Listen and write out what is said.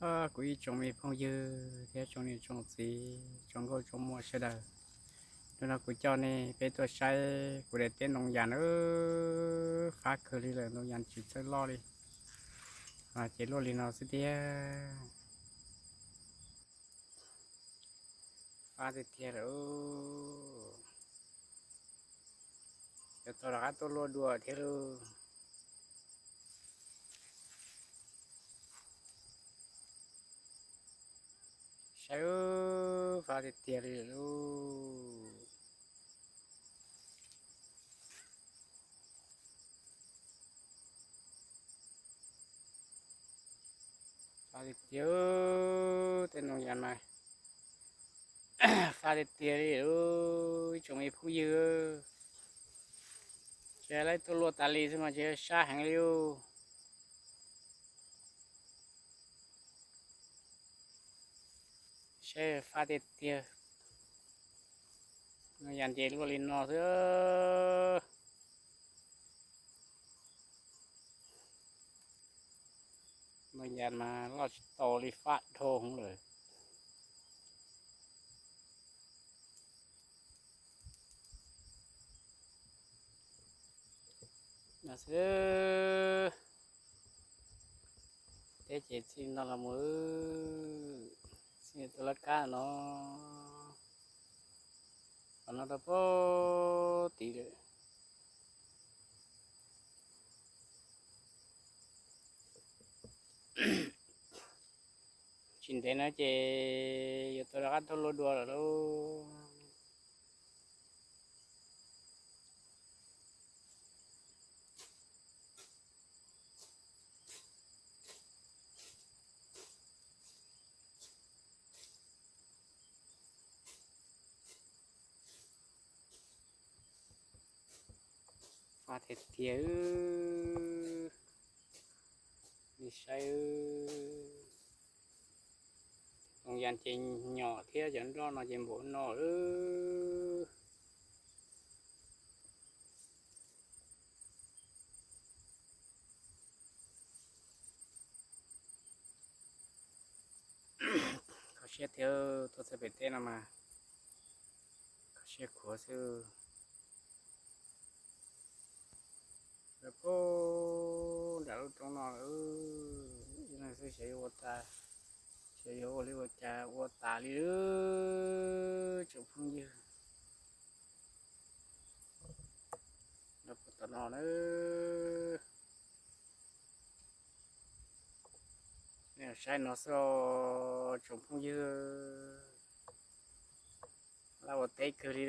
Kuv ib tsoom me phooj ywg thiab tsoom niam tsoom txiv tsoom nkauj tsoom muam sawv daws, hnub no kuv coj nej peb tuaj saib kuv daim teb ntoo yas na, fab kawg li lawm, ntoo yas tsis txawj loj li, ces luaj li no xwb tiag. Fab tiag tiag lawm. Yuav tau rov qab tuaj luaj dua thiab lauj. Saib, fab tiag tiag li lauj. Fab tiag tiag, tej ntoo yas mas fab tiag tiag li lauj ib tsoom me phooj ywg. Ces lawv tuaj luaj tas li xwb mas ces sab heev li lauj. Saib fab tiag tiag. Ntoo yas ces luaj li no xwb. Ntoo yas mas loj tsis tau li, fab dhau hwv lawm. No xwb. Teb ces txij no los mus, txij tus laj kab no, qhov no rau pem tid lawm. Tsis ntev no ces yuav tau rov qab tuaj luaj dua lawm lauj. Fab tiag tiag. Nej saib, ntoo yas ces nyom thiab cov nroj no ces npaum no lawm. Kho siab thiab, tuaj txog pem teb no mas kho siab khuav xwb. Lawv pub nram lub roob no lawm, ib leeg xwb xyov yuav ua tas, xyov yuav ua li ua cas ua tas li tsoom phooj ywg. Lawv pub tom no na. Nej saib no xwb tsoom phooj ywg, laj ua teb kawg li.